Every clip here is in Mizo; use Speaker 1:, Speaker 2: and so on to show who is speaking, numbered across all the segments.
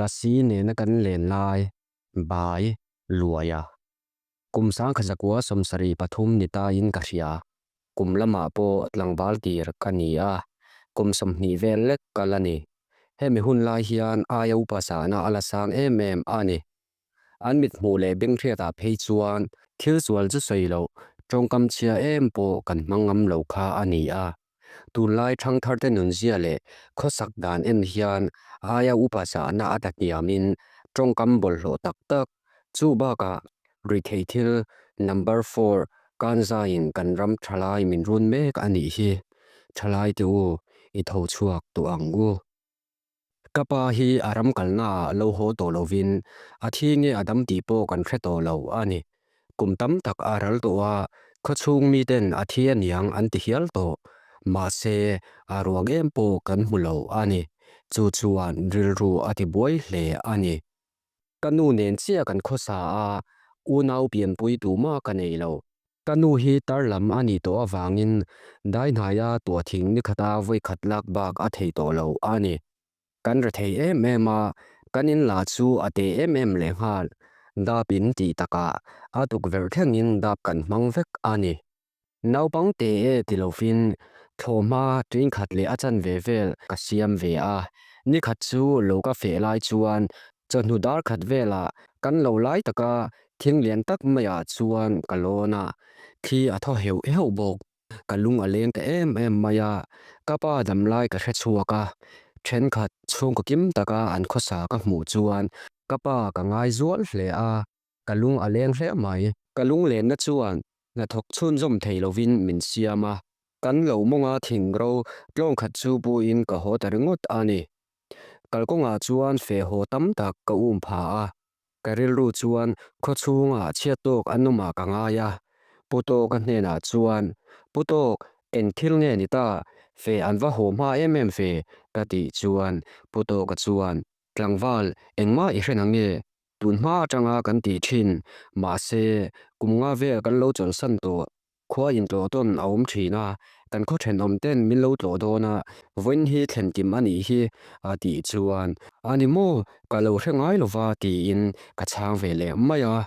Speaker 1: Lasi nena kan len lai, Bai, Luaia. Kum 1973 ni tain ka hria. Kum lamah pawh tlangval tir ka ni a, kum 20 vel lek ka la ni. Hemi hun lai hian aia upa sahna a la sang em em a ni. An mithmuh leh benghriatah phei chuan thil sual chu sawi loh, tawngkam chhia em pawh kan hmang ngam lo kha a ni a. Tunlai thangtharte nunzia leh khawsak dan en hian aia upa zahna a tlahniamin tawngkam bawlhhlawh tak tak, chu bakah ruihtheih thil number four kanzaiin kan ram thalai min run mek a nih hi. Thalaite u, i tho chhuak tawh ang u. Ka pa hi a ram kalnaah lo haw tawh lovin a thi nge a dam tih pawh kan hre tawh lo a ni. Kum tam tak a ral tawh a, khawchhung miten a thi aniang an ti hial tawh. Mahse, a ruang em pawh kan hmu lo a ni. Chu chuan rilru a ti buai hle a ni. Ka nu nen chiah kan khawsa a, unau pianpui tumah ka nei lo. Ka nu hi tar lam a nih tawh avangin dai hnaia tuah thing ni khata vawi khat lak bak a thei tawh lo a ni. Kan re thei em em a, kan in lah chu a te em em lehnghal. Dap in tih takah a tukverh thlengin dap kan hmang vek a ni. Naupang te e ti lovin thlawhhma ṭinkhat leh a chanve vel ka siam ve a, nikhat chu lo ka feh lai chuan chawhnu dar khat velah kan lo lai taka thing lian tak maiah chuan ka lawn a, thli a thaw heuh heuh bawk. Ka lung a leng ta em em mai a, ka pa dam lai ka hre chhuak a, ṭhenkhat chhungkaw kim taka an khawsa ka hmuh chuan ka pa ka ngai zual hle a, Ka lung a leng hle mai. Ka lunglenna chuan hnathawk chhunzawm thei lovin min siam a. Kan lo mawnga thingro tlawng khat chu puin ka haw ta ringawt a ni. Kalkawngah chuan feh haw tam tak ka um pha a. Ka rilru chuan khawchhungah chhiat tawk an awmah ka ngai a. Pu Tawka hnenah chuan, Pu Tawk, eng thil nge ni ta? Feh an va haw hma em em ve, ka tih chuan Pu Tawka chuan, Tlangval, engmah i hre na nge? Tun hma atanga kan tih thin, mahse kum nga vel kan lo chawlhsan tawh. Khua intlawh tawn a awm thin a, kan khaw thenawm ten min lo tlawh dawn a, vawiin hi thlen kim a nih hi a tih chuan, A ni maw, ka lo hre ngai lova tiin ka chhang ve leh mai a.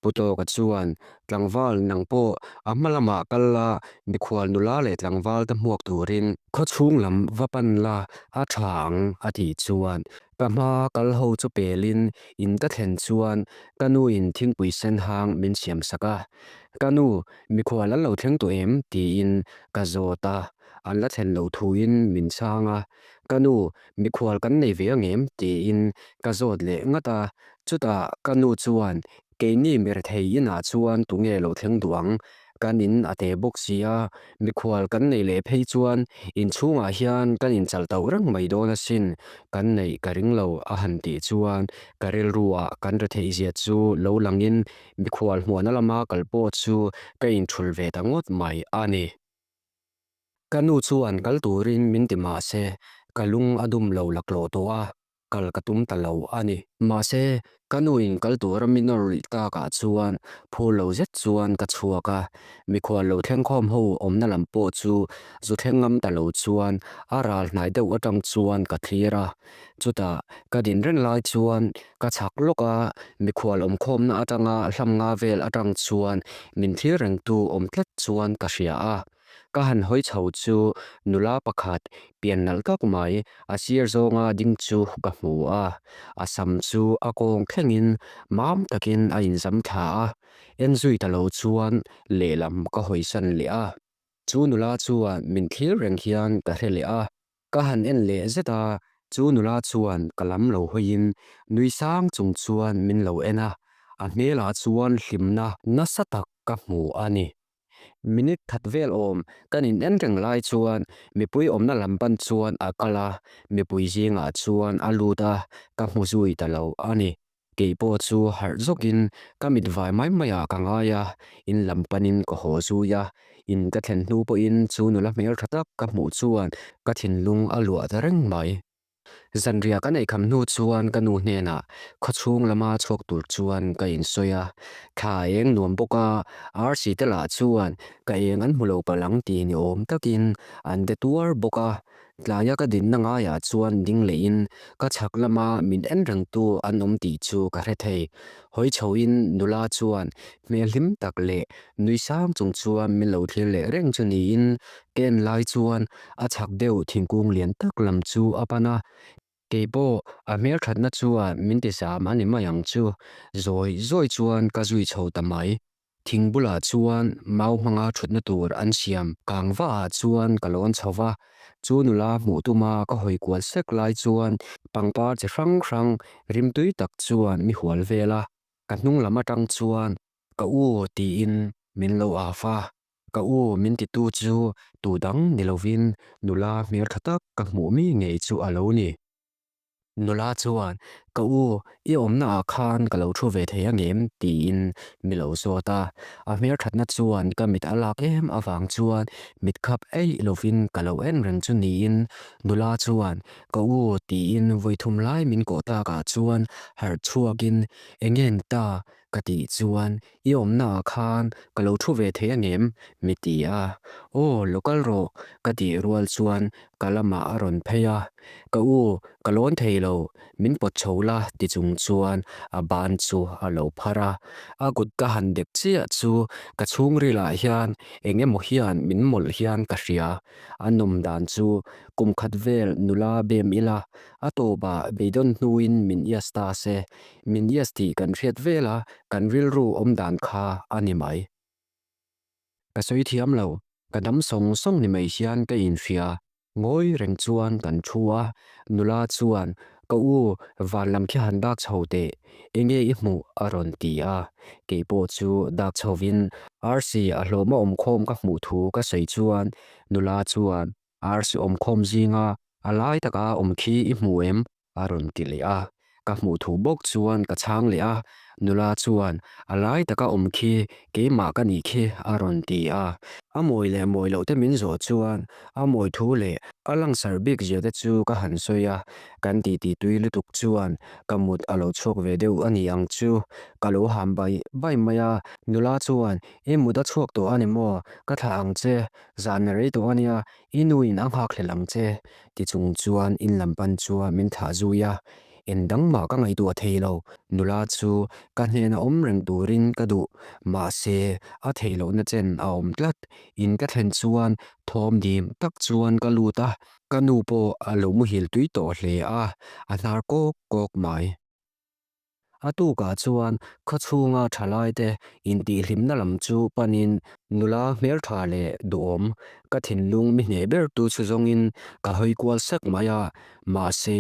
Speaker 1: Pu Tawka chuan, Tlangval nang pawh a hma lamah kal la, mikhual nula leh tlangval te hmuak turin khawchhung lam va pan la a tha ang a tih chuan, Ka hma kal ho chu pelin in ka thlen chuan ka nuin thingpui sen hang min siam sak a. Ka nu, mikhual an lo thleng tawh em? tiin ka zawt a, an la thlen loh thuin min chhang a. Ka nu, mikhual kan nei ve ang em? tiin ka zawt leh ngat a. Chutah ka nu chuan Keini mirethei inah chuan tunge lo thleng duh ang? Kan in a te bawk si a, mikhual kan nei leh phei chuan inchhungah hian kan inchal tauh reng mai dawn asin, kan neih ka ring lo a han tih chuan ka rilruah kan retheih zia chu lo langin mikhual hmuahna lama kal pawh chu ka inthul ve ta ngawt mai a ni. Ka nu chuan kal turin min ti mah se ka lung a dum lo laklawh tawh a, kal ka tum ta lo a ni. Mahse, ka nuin kal tura min nawr rih takah chuan phur lo zet chuan ka chhuak a, mikhual lo thlengkhawm ho awmna lam pawh chu zu thleng ngam ta lo chuan a ral hnai deuh atang chuan ka thlir a. Chutah, ka din reng lai chuan ka chhak lawk a, mikhual awmkhawmna atanga hlam nga vel atang chuan min thlir rengtu awm tlat chuan ka hria a. Ka han hawi chho chu nula pakhat pian nalh tak mai a sir zawnga ding chu ka hmu a, a sam chu a kawng thlengin mam takin a inzam thla a, en zui ta lo chuan lehlam ka hawisan leh a. Chu nula chuan min thlir reng hian ka hre leh a, ka han en leh zet a, chu nula chuan ka lam lo hawiin nui sang chung chuan min lo en a, a hmelah chuan hlimna nasa tak ka hmu a ni. Minute khat vel awm kan in en reng lai chuan mipui awmna lam pan chuan a kal a, mipui zingah chuan a lut a, ka hmu zui ta lo a ni. Kei pawh chu harh zawkin ka mit vai mai maiah ka ngai a, in lam panin ka haw zui a, in ka thlen hnu pawhin chu nula hmeltha tak ka hmuh chuan ka thinlung a luah ta reng mai. Zanriah ka neih kham hnu chuan ka nu hnenah khawchhung lama chhuak tur chuan ka insawi a, thla a eng nuam bawk a, RC te lah chuan ka eng an hmu lo palh ang tih ni awm takin an de tuar bawk a. Tlaia ka dinna ngaiah chuan ding lehin ka chhak lama min en rengtu an awm tih chu ka hre thei. Hawi chhoin nula chuan hmel hlim tak leh nui sang chung chuan min lo thlir leh reng chu niin ka en lai chuan a chhak deuh thingkung lian tak lam chu a pan a. Kei pawh a hmelthatna chuan min ti zam a ni mai ang chu, zawi zawi chuan ka zui chho ta mai. Thing bulah chuan mau hmanga thutna tur an siam kang vaah chuan ka lawn chho va, chu nula hmuh tuma ka hawi kual sek lai chuan pangpar chi hrang hrang rimtui tak chuan mi hual vel a, ka hnung lam atang chuan ka u tiin min lo af a, ka u min titu chu tu dang ni lovin nula hmeltha tak ka hmuh mi ngei chu a lo ni. Nula chuan, Ka u, i awmna ah khan ka lo thu ve thei angem? tiin mi lo zawt a. A hmelthatna chuan ka mit a lak em avang chuan mit khap eih lovin ka lo en reng chu niin nula chuan, Ka u, tiin vawi thum lai min kawh takah chuan harh chhuakin, Enge ni ta? ka tih chuan, I awmna ah khan ka lo thu ve thei angem? mi ti a. Aw, lo kal rawh, ka tih rual chuan ka lamah a rawn phei a. Ka u, ka lawn thei lo, min pawt chho la ti chung chuan a ban chu a lo phar a. A kut ka han dek chiah chu ka chhungrilah hian eng emaw hian min mawlh hian ka hria. A nawm dan chu kum khat vel nula bem ila, a tawpah beidawn hnuin min ias ta se, Min yes tih kan hriat vel a, kan rilru awm dan kha a ni mai. Ka sawi thiam lo, ka dam sawng sawng ni mai hian ka inhria. Ngawi reng chuan kan thu a, nula chuan, Ka u, van lam khi han dak chho teh, enge i hmuh? a rawn ti a. Kei pawh chu dak chhovin arsi a hlawm a awmkhawm ka hmuh thu ka sawi chuan nula chuan, Arsi awmkhawm zinga a lai taka awm khi i hmu em? A rawn ti leh a, ka hmuh thu bawk chuan ka chhang leh a, nula chuan a lai taka awm khi keimah ka nih khi a rawn ti a. A mawi leh mawi loh te min zawh chuan a mawi thu leh a langsar bik zia te chu ka han sawi a, kan titi tui lutuk chuan ka mut a lo chhuak ve deuh a ni ang chu, ka lo ham bai bai mai a, nula chuan i mut a chhuak tawh a ni maw, ka thlah ang che, zan a rei tawh a nia, I nu in a nghakhlel ang che, ti chung chuan in lam pan chuan min thlah zui a, eng dang mah ka ngaihtuah thei lo, nula chu ka hnena awm reng turin ka duh, mahse a theih lohna chen a awm tlat, in ka thlen chuan thawm dim tak chuan ka lut a, ka nu pawh a lo muhil tui tawh hle a, a hnar kawk kawk mai. A tukah chuan khawchhunga thalaite intihhlimna lam chu panin nula hmeltha leh duhawm ka thinlung mi hneh bertu chu zawngin ka hawi kual sek mai a, mahse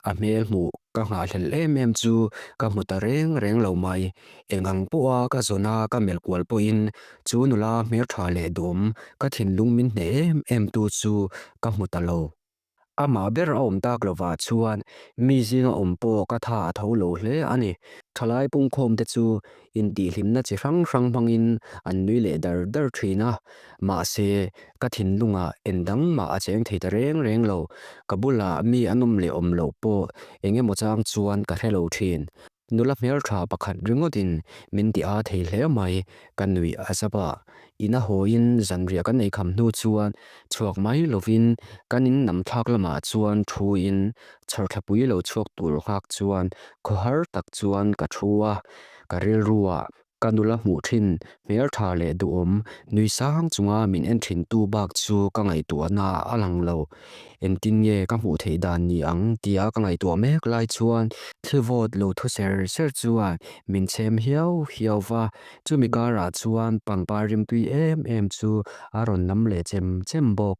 Speaker 1: a hmel hmuh ka nghahhlelh em em chu ka hmu ta reng reng lo mai. Eng ang pawha ka zawna ka melh kual pawhin chu nula hmeltha leh duhawm ka thinlung min hneh em em tu chu ka hmu ta lo. Amah ber a awm tak lovah chuan mi zinga awm pawh ka tha a tho lo hle a ni. Thalai pungkhawmte chu intihhlimna chi hrang hrang hmangin an nui leh dar dar thin a, mahse ka thinlungah eng dang mah a cheng thei ta reng reng lo. Ka bulah mi an awm leh awm loh pawh eng emaw chang chuan ka hre lo thin. Nula hmeltha pakhat ringawtin min ti a thei hle mai, ka nuih a zap a. Ina hawiin zanriah kan eikham hnu chuan chhuak mai lovin kan in nam thlak lamah chuan thuin chhawrthlapui lo chhuak tur nghak chuan khawhar tak chuan ka thu a, ka rilruah ka nula hmuh thin hmeltha leh duhawm nui sang chunga min en thin tu bak chu ka ngaihtuahna a lang lo. Engtin nge ka hmuh theih dan ni ang tia ka ngaihtuah mek lai chuan thli vawt lo thu ser ser chuan min chhem hiau hiau va, chumi karah chuan pangpar rimtui em em chu a rawn lam leh chem chem bawk.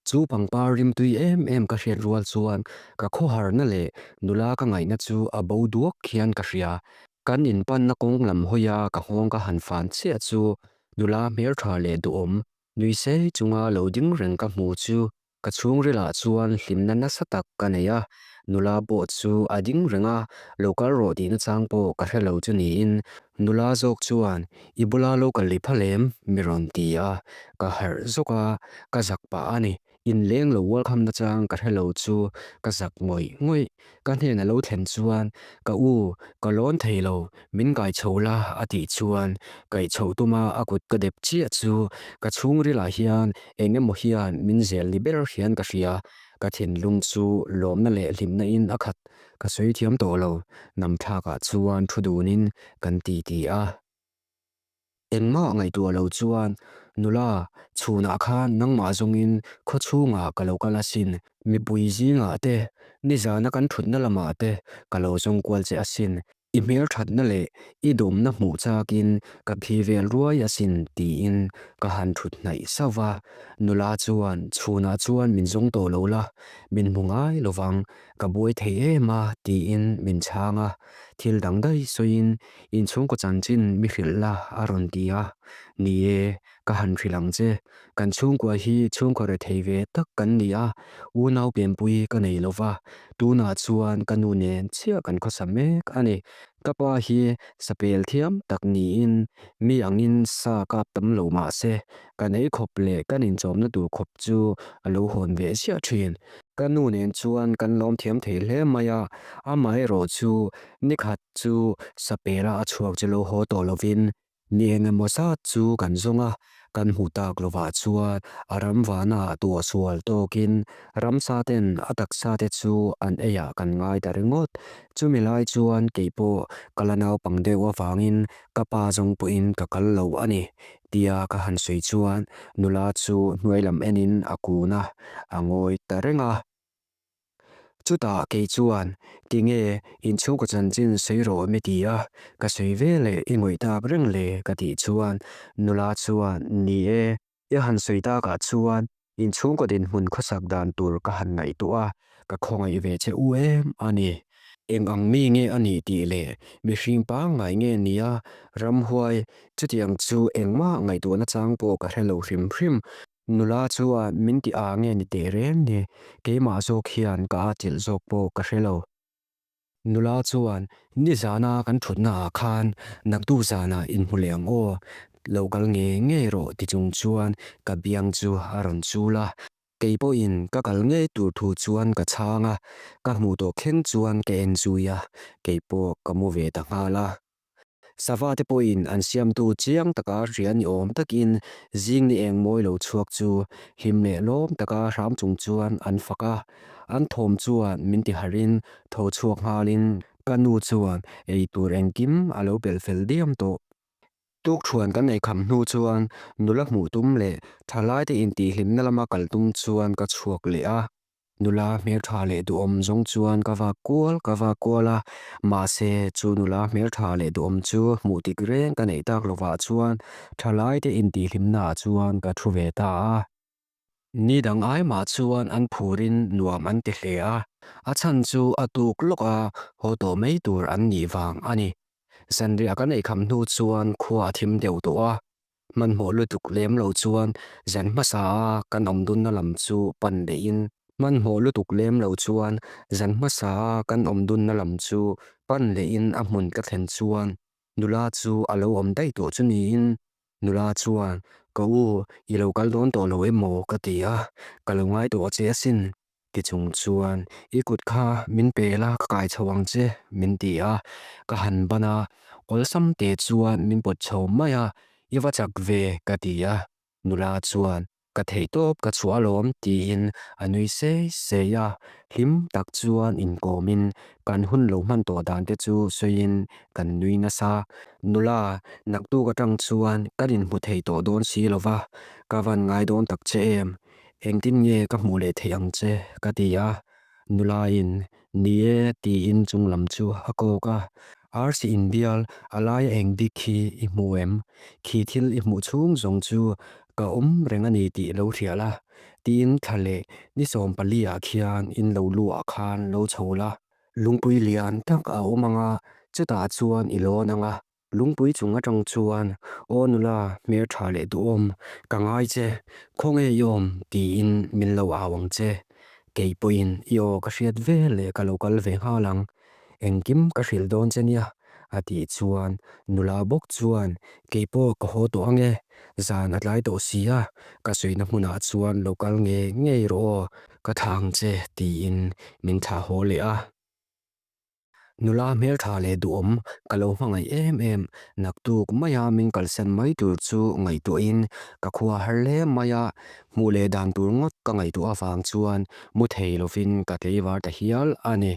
Speaker 1: Chu pangpar rimtui em em ka hriat rual chuan ka khawharna leh nula ka ngaihna chu a bo duak hian ka hria. Kan inpanna kawng lam hawia ka nghawng ka han fan chiah chu nula hmeltha leh duhawm Nui sei chunga lo ding reng ka hmu chu ka chhungrilah chuan hlimna nasa tak ka nei a, nula pawh chu a ding reng a, lo kal rawh tihna chang pawh ka hre lo chu niin nula zawk chuan i bula lo kal i pha lem mi rawn ti a, ka harh zawk a, ka zak pah a ni. Inleng lo welcome nachang ka hrelo chu ka zak ngawih ngawih. Ka hnen a lo thlen chuan, Ka u, ka lawn thei lo, min kai chho la a tih chuan kaih chhoh tuma a kut ka dep chiah chu ka chhungrilah hian eng emaw hian min zel ni ber hian ka hria. Ka thinlung chu lawmna leh hlimna in a khat. Ka sawi thiam tawh lo, namthlakah chuan thu dunin kan titi a. Engmah ngaihtuah lo chuan, Nula, chhunah khan nangmah zawngin khawchhungah ka lo kal asin, mipui zingah te, nizana kan thutna lamah te ka lo zawng kual che asin, i hmelthatna leh i dawmna hmuh chakin ka phi vel ruai asin tiin ka han thut hnaih sauh va. Nula chuan, Chhunah chuan min zawng tawh lo la, min hmu ngai lovang, ka buai thei em a tiin min chhang a. Thil dang daih sawiin Inchhungkaw chanchin mi hrilh la a rawn ti a, Ni e, ka han hrilh ang che. Kan chhungkua hi chhungkaw rethei ve tak kan ni a, unau pianpui ka nei lo va, tunah chuan ka nu nen chiah kan khawsa mek a ni. Ka pa hi sapel thiam tak niin mi angin sa kap tam lo mah se, kan ei khawp leh kan inchawmna tur khawp chu a lo hawn ve chiah thin. Ka nu nen chuan kan lawm thiam thei hle mai a, amaherawh chu nikhat chu sapela a chhuak chu lo haw tawh lovin ni eng emaw zat chu kan zawng a, kan hmu tak lovah chuan a ram vana tuah sual tawkin ramsa ten a taksa te chu an eiah kan ngai ta ringawt. Chumi lai chuan keipawh ka la naupang deuh avangin ka pa zawng pawhin ka kal lo a ni. Tia ka han sawi chuan nula chu hnuai lam enin a kun a, a ngawi ta reng a. Chutah kei chuan, Tinge inchhungkaw chanchin sawi rawh mi ti a, ka sawi ve leh i ngawih tak reng le ka tih chuan nula chuan, Ni e, i han sawi takah chuan inchhungkaw dinhmun khawsak dan tur ka han ngaihtuah a, ka khawngaih ve che u em a ni. Eng ang mi nge a nih tih leh mihring pangngai nge nia ramhuai chutiang chu engmah ngaihtuahna chang pawh ka hre lo hrim hrim. Nula chuan min ti a nge ni teh reng ni, keimah zawk hian ka atchilh zawk pawh ka hre lo. Nula chuan nizana kan thutna ah khan naktuk zanah inhmu leh ang aw, lo kal ngei ngei rawh ti chung chuan ka biang chu a rawn chul a. Kei pawhin ka kal ngei tur thu chuan ka chhang a, ka hmuh tawh thleng chuan ka en zui a, kei pawh ka mu ve ta nghal a. Sava te pawhin an siamtu chiang taka hria ni awm takin zing ni eng mawi lo chhuak chu hlim leh lawm taka hram chung chuan an fak a, an thawm chuan min ti harhin tho chhuak nghalin ka nu chuan ei tur engkim a lo belh fel diam tawh. Tukṭhuan kan ei kham hnu chuan nula hmuh tum leh thalaite intihhlimna lama kal tum chuan ka chhuak leh a. Nula hmelṭha leh duhawm zawng chuan ka vak kual ka vak kual a, mahse chu nula hmelṭha leh duhawm chu hmuh dik reng ka neih tak lovah chuan thalaite intihhlimnaah chuan ka thu ve ta a. Ni dang ai mah chuan an phurin nuam an ti hle a, a chhan chu a tuk lawk a haw tawh mai tur an nih vang a ni. Zanriah kan eikham hnu chuan khua a thim deuh tawh a, hmanhmawh lutuk lem lo chuan zan hmasa a kan awm dunna lam chu pan lehin hmanhmawh lutuk lem lo chuan zan hmasa a kan awm dunna lam chu pan lehin a hmun ka thlen chuan nula chu a lo awm daih tawh chu niin Nula chuan, Ka u, i lo kal dawn tawh lo em maw? ka ti a, ka lo ngai tawh che asin. Ti chung chuan, I kut kha min pe la ka kai chho ang che, min ti a. Ka han ban a, awlsam te chuan min pawt chho mai a, I va chak ve, ka ti a. Nula chuan, Ka theih tawp ka chhuah alawm tiin a nui sei sei a, hlim tak chuan inkawmin kan hun lo hman tawh dan te chu sawiin kan nui nasa. Nula, naktuk atang chuan kan inhmu thei tawh dawn si lo va, ka van ngai dawn tak che em? Engtin nge ka hmuh leh theih ang che? ka ti a, nulain ni e tiin chung lam chu a kawk a, Arsi inbial a laia eng bik khi i hmu em? Khi thil i hmuh chhung zawng chu ka awm reng a ni tih lo hria la, tiin thla leh ni 14 ah khian in lo lu ah khan lo chho la. Lungpui lian tak a awm ang a, chutah chuan i lawn ang a, lungpui chung atang chuan, Aw nula, hmel tha leh duhawm, ka ngai che, khawnge i awm? tiin min lo au ang che. Kei pawhin i aw ka hriat ve leh ka lo kal ve nghal ang. Engkim ka hrilh dawn che nia. A tih chuan nula bawk chuan, Keipawh ka haw tawh ang e, zan a tlai tawh si a, ka sawina hmunah chuan lo kal ngei ngei rawh aw, ka thlah ang che tiin min thlah haw leh a. Nula hmeltha leh duhawm ka lo hmangaih em em, naktuk maia min kalsan mai tur chu ngaihtuahin ka khua har hle mai a, hmuh leh dan tur ngawt ka ngaihtuah avang chuan mu thei lovin ka tleivar ta hial a ni.